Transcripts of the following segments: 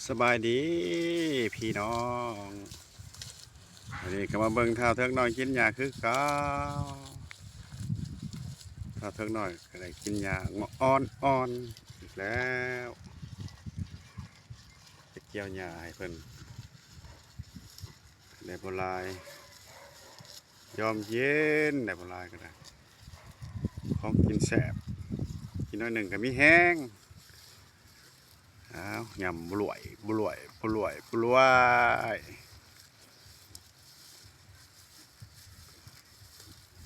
ສະບາຍດີພີ່ນ້ອງ ວັນນີ້ກໍມາເບິ່ງທ້າວເຖິກນ້ອຍກິນຫຍ້າຄືເກົ່າ. ທ້າວເຖິກນ້ອຍກໍໄດ້ກິນຫຍ້າອ່ອນໆອີກແລ້ວ ໄປກ່ຽວຫຍ້າໃຫ້ເພິ່ນ ໄດ້ບໍ່ຫຼາຍ ຍາມເຢັນ ໄດ້ບໍ່ຫຼາຍກໍໄດ້ ຂອງກິນແຊບ ກິນໜ້ອຍໜຶ່ງກໍມີແຮງ. ອ້າວ ຍຳບົວຍ ບົວຍ ບົວຍ ບົວຍ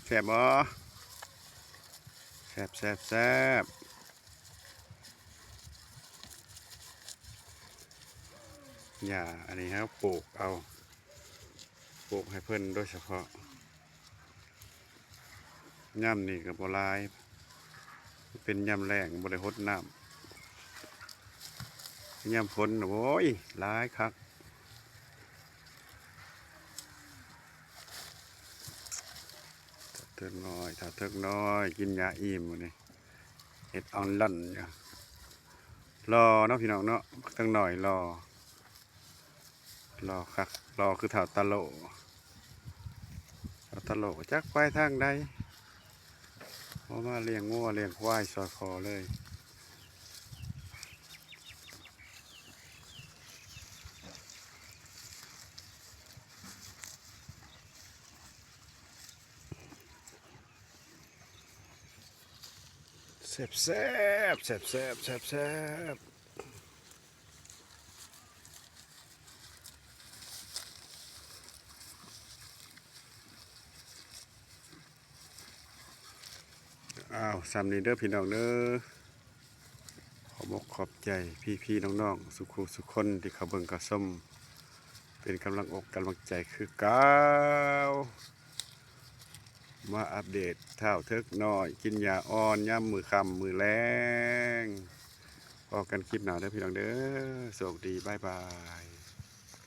ແຊບບໍ່? ແຊບ ແຊບ ແຊບ. ຫຍ້າອັນນີ້ເຮົາປູກເອົາ ປູກໃຫ້ເພິ່ນໂດຍສະເພາະ. ຍາມນີ້ກໍບໍ່ຫຼາຍ ເປັນຍາມແລ້ງ ບໍ່ໄດ້ຫົດນ້ຳ. ຍາມຝົນ ໂອ້ຍ ຫຼາຍຄັກ. ທ້າວເຖິກນ້ອຍ ທ້າວເຖິກນ້ອຍ ກິນຫຍ້າອີ່ມມື້ນີ້ ເຮັດອ່ອນລ່ອນຢູ່. ຫຼໍ່ເນາະ ພີ່ນ້ອງເນາະ ເຖິກນ້ອຍຫຼໍ່. ຫຼໍ່ຄັກ ຫຼໍ່ຄືທ້າວຕາໂຫຼ ທ້າວຕາໂຫຼຈັກໄປທາງໃດ ບໍ່ມາລ້ຽງງົວລ້ຽງຄວາຍຊ່ອຍພໍ່ເລີຍ. ແຊບໆ ແຊບໆ ແຊບໆ. ອ້າວ ສ່ຳນີ້ເດີພີ່ນ້ອງເດີ ຂອບອົກຂອບໃຈພີ່ໆນ້ອງໆ ສູ່ຄູ່ສູ່ຄົນທີ່ເຂົ້າເບິ່ງເຂົ້າຊົມ ເປັນກຳລັງອົກກຳລັງໃຈຄືເກົ່າ. ມາອັບເດດທ້າວເຖິກນ້ອຍກິນຫຍ້າອ່ອນຍາມມື້ຄ່ຳມື້ແລງ. ພໍ້ກັນຄລິບໜ້າເດີພີ່ນ້ອງເດີ ໂຊກດີ ບາຍບາຍ.